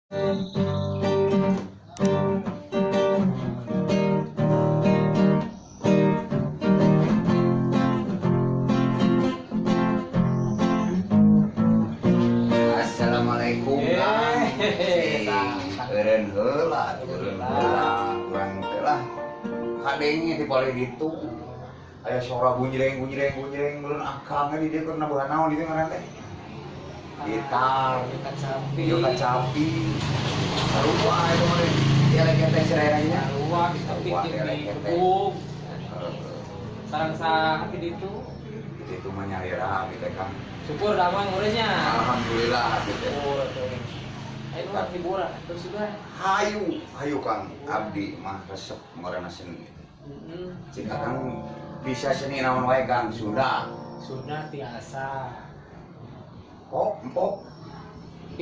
Assalamualaikum. Eureun heula, eureun heula, urang teh lah. Kadenge ti palih ditu. Aya sora gunjreng gunjreng gunjreng meureun akang di dieu keur nabuhan naon ditu ngaran teh? Gitar, kacapi. Ieu kacapi. Sarua eta mah deh. Ieu lagi teh cereranya. Sarua kita Sarua, bikin di elek teh. kebun. Sarang saha di ditu. Itu mah nyalira abdi teh, Kang. Syukur damang urangnya. Alhamdulillah abdi teh. Syukur tuh. Ayo urang hiburan terus juga. Hayu, hayu Kang, abdi mah resep ngorena seni. Heeh. Cik Akang bisa seni naon wae Kang, Sunda. Sunda tiasa. Pok, empok.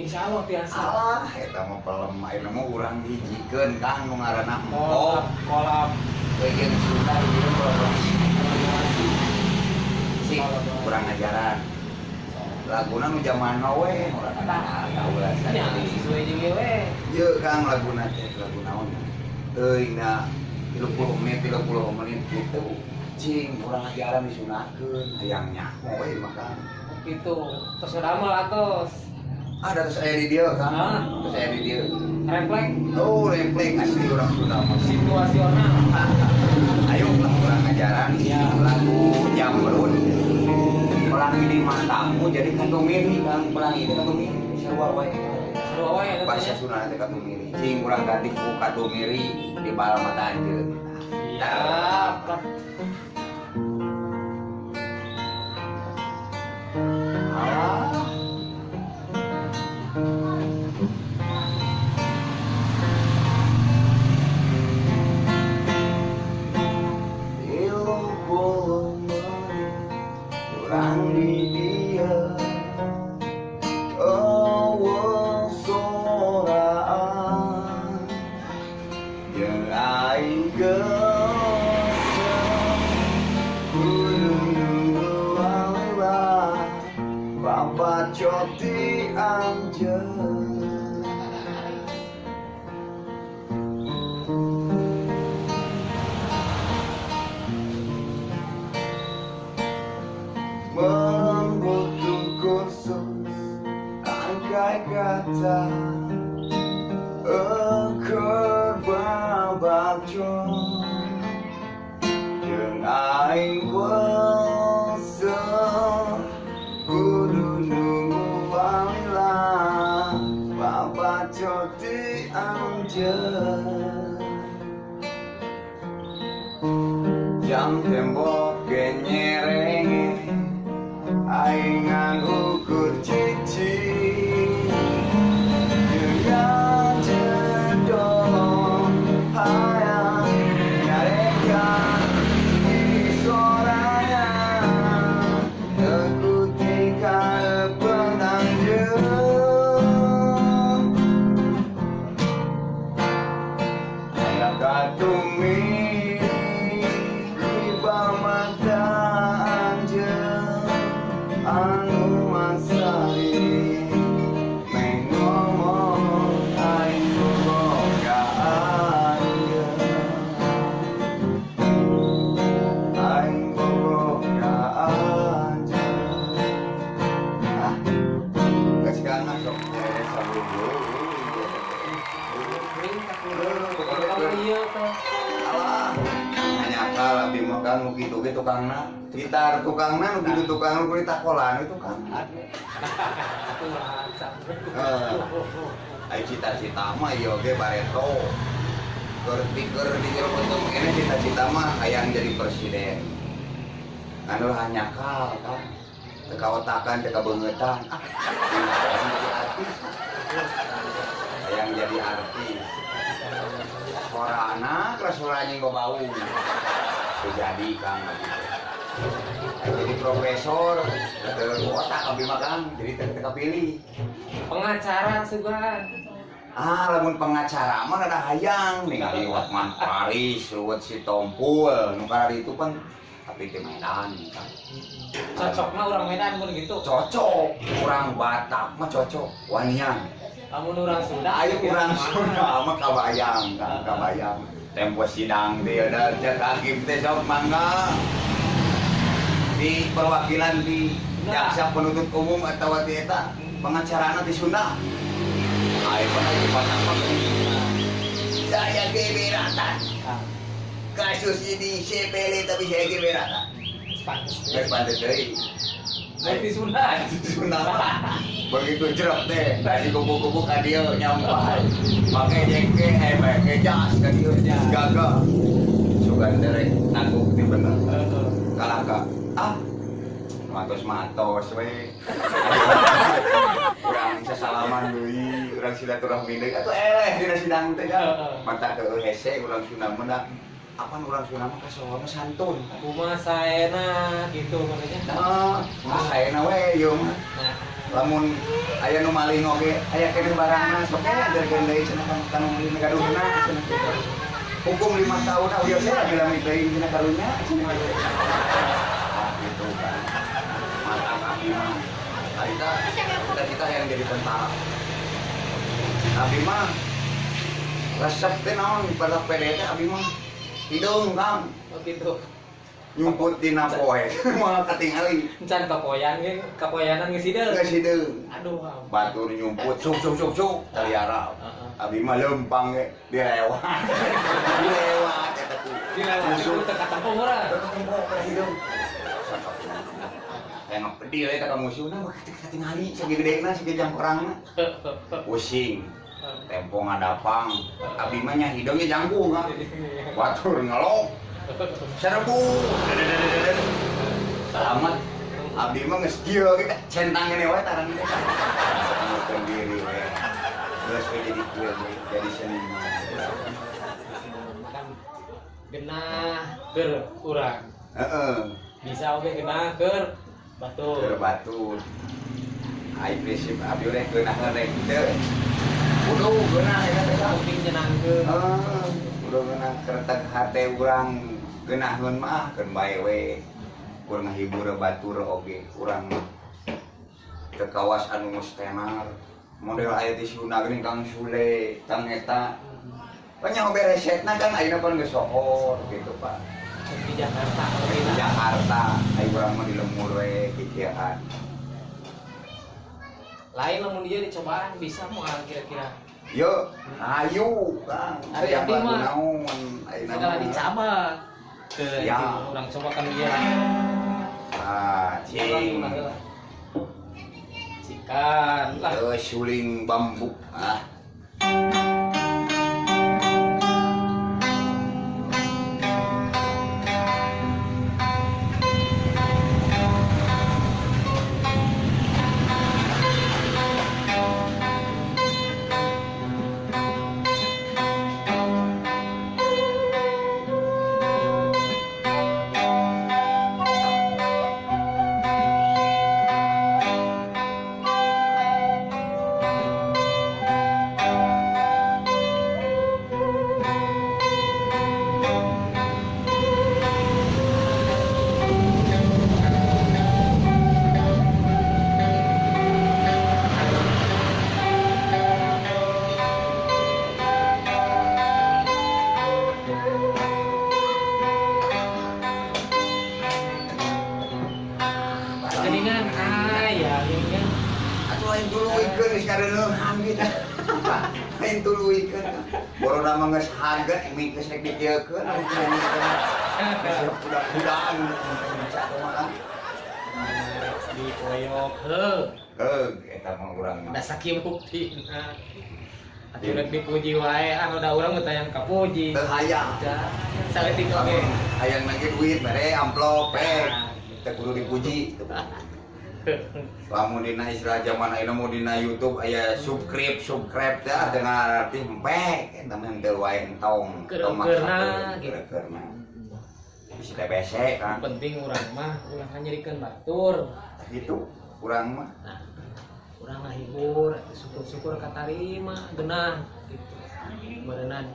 Insya Allah tiasa. Alah, eta mah pelem ayeuna mah urang hijikeun Kang nu ngaranna empok. Kolab, kolab. Bagian Sunda hijikeun kolaborasi. Cik, kurang ajaran. Laguna nu zaman we, urang tahu lah. Nya sesuai jeung ieu we. Ieu Kang laguna teh lagu naon? Teuing na 30 menit, 30 menit gitu. Cing, urang ajaran disunahkeun, hayang nyaho we mah Kang. Gitu. Terus damel atos. Ada terus aya di dieu Kang. Ah. Terus aya di dieu. Refleks Oh, refleks asli urang Sunda mah. situasional. Ayo lah urang ajaran Ya. lagu Jamrud. Pelangi di matamu jadi katumiri Kang, pelangi itu katumiri sarua wae. Seru wae eta Bahasa teh. Sunda teh katumiri. Cing urang ganti ku katumiri di bal mata anjeun. Siap. Alah. 30 menit urang di dieu. Eueuh soraan jeung aing geuseuh kudu nunggu walila babacot ti anjeun. Membutuh kursus angkai kata engker babacot jeung aing bosen kudu nunggu walila babacot ti anjeun. Jam tembok ge nyerenge aing ukur cicing jeung jedong hayang nyarekan di sorangan teu kaeupeun anjeun. Aya katumiri di mata anjeun anu masari meh ngomong aing bogoh ka anjeun, aing bogoh ka anjeun. Ah, geus Kang sok saburu. Ieu teh. Alah, hanya abdi mah Kang nu kitu ge tukangna. Gitar tukangna nu kitu tukang nu ditakolan itu Kang. Heeh. Ai cita-cita mah ieu ge bareto. Keur pikir di jero penting ini cita-cita mah hayang jadi presiden. Anu hanyakal Kang. Teu kaotakan, teu kabeungeutan. Ah, hayang jadi artis. Hayang jadi artis. Sorana keras suara anjing bau. Teu jadi Kang abdi teh. Jadi profesor, teu otak abdi mah Kang, jadi teu kapilih. Pengacara sugan. Ah, lamun pengacara mah rada hayang ningali Hotman Paris, Ruwet Sitompul, nu kararitu itu pan tapi di Medan Kang. Cocokna urang Medan mun gitu. Cocok, urang Batak mah cocok, wanian. Lamun urang Sunda Ayo kira-kira urang kumaha? Sunda mah kabayang, Kang, kabayang. Tempo sidang teh ada cek hakim teh sok mangga. Di perwakilan di jaksa penuntut umum atau di eta pengacarana di Sunda. Ayo mana di apa? Saya keberatan. Ah, Kasus ini sepele tapi saya keberatan. Pantes. Geus pantes deui. Lain di Sunda. Sunda mah begitu jerok teh dari kupu-kupu ka dieu nyampai make jengke make jas ka dieu gagah sugan derek nanggung ti bener kalah ka ah matos-matos we urang sasalaman deui urang silaturahmi deui atuh eleh dina sidang teh kan mata ke hese urang Sunda mah apan urang Sunda mah kasohorna santun. Kumaha saena gitu maksudnya. Ah, mah saena we ieu mah. Nah, Lamun aya nu maling oge aya keneh barangna sok we ajarkeun deui cenah kan kanu gaduhna cenah gitu. Hukum 5 tahun ah wios lagi lami deui cenah karunya cenah. Ah gitu kan. Mantap abdi mah. Harita cita-cita yang jadi tentara. Abdi mah resep teh naon pada PD teh abdi mah hidung Kang. Oh gitu. Nyumput dina poe moal katingali. Encan kapoyan ge, kapoyanan geus hideung. Geus hideung. Aduh, ampun. Batur nyumput suk suk suk suk taliara. Heeh. Abi mah lempang ge dilewat. Dilewat eta ku. Dilewat Musuh. itu teu katempo murah. Teu katempo ka hideung. Kayak ngepedil eta ka musuhna mah katingali sagede-gedena sagede jangkorangna. Pusing. Tempo ngadapang. Abi mah nya hideungnya jangkung kan. Batur ngelok. Serbu. Selamat. Abdi mah geus kieu ge centang ngene wae tarang teh. Nguruskeun diri we. Geus we jadi kieu we, jadi seniman. Kan genah keur urang. Heeh. Bisa oge genah keur batur. Keur batur. Ai prinsip abdi rek geunaheun rek teu. Kudu geunah eta teh. Penting nyenangkeun. Heeh, kudu geunah kerteg hate urang geunaheun mah keun bae we. Kur ngahibur batur oge urang mah. Teu kawas anu geus tenar. Model aya di Sunda geuning Kang Sule, Kang eta. Banyak beresetna kan ayeuna pan geus sohor gitu Pak. Di Jakarta Di Jakarta, ayo urang mah di lembur we kikieuan. Lain lamun dia dicobaan bisa moal kira-kira. Yo, ayo Kang. Ari Saya abdi lagu mah naon ayeuna segala mah. dicaba. Ke Ya. urang coba kan ieu. Ah, cing. Cikan lah. Suling bambu. Ah. Geningan aya geuningan. Atuh lain tuluykeun geus kareuneuhan gitu. Lain tuluykeun. Borona mah geus harga mie geus rek dikieukeun anu geus kuda-kudaan kumaha. Dipoyok heuh. Heug eta mah urang mah. Da sakieu buktina. Atuh rek dipuji wae ah da urang mah tayang kapuji. Teu hayang. Da saeutik oge. Hayang lagi duit mere amplop pek. Teu kudu dipuji. Lamun dina istilah zaman ayeuna mun dina YouTube aya subscribe subscribe teh teu ngarti empek eta mah henteu wae entong. Keur-keurna gitu. Keur-keurna. Bisi TBC kan. Penting urang mah ulah nganyerikeun batur. Gitu urang mah. Nah, urang ngahibur, syukur-syukur katarima genah gitu. Berenang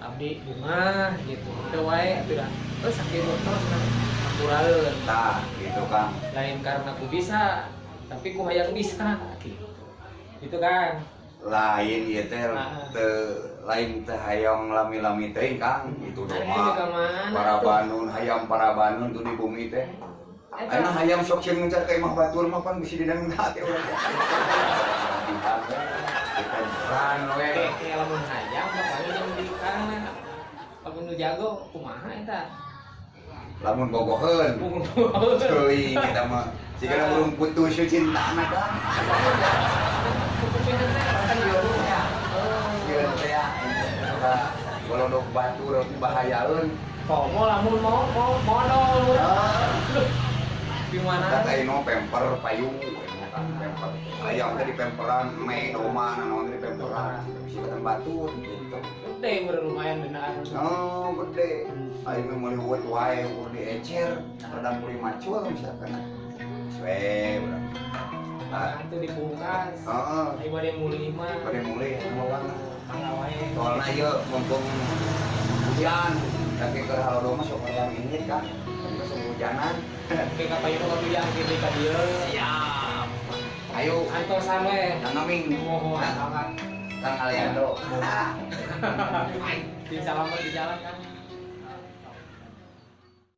abdi bunga gitu. Teu wae atuh da. Geus sakieu terus nah hampuraeun. Tah gitu Kang. Lain karena ku bisa, tapi ku hayang bisa gitu. Gitu kan. Lain ieu teh, Ah. teu lain teu hayang lami-lami teuing, Kang, itu Ari doma. Ka mana Para tuh? banun, hayam para banun tuh di bumi teh. Eta. Ayeuna hayam sok sieun ngencar ka imah batur mah, pan bisi didang hati urang teh. Latihan we, dipemperan we. Kayak lamun hayam bapaknya jeung di kana. Lamun nu jago kumaha eta? Lamun bogoheun. Teuing eta mah. Jika burung putus cintana, Kang. Kan Ya. Sieun teh ya. Eta golodok batur bahayaeun. Komo lamun mau mau modal. Ah. Gimana? Kata ino pemper payung, kan pemper. Ayam teh dipemperan, me doma naon teh dipemperan. Bisa katan batur gitu. Gede meureun, lumayan benar. Oh, gede. Aing mah meuli hueut wae ukur diecer, radang kuli macul misalkan. Swe, urang. Nah, itu dipungkas. Heeh. Ayo bade mulih mah. Bade mulih mah. Mangga wae. Soalna ieu mumpung hujan, tapi keur halodo mah sok hayang indit kan. Kan sok hujanan. Oke, ka payun ka bilang kieu ka dieu. Siap. Ayo, Antosan we. Kang Aming. Mohon Nah, banget. Kang Aliando. Di salamet di jalan kan.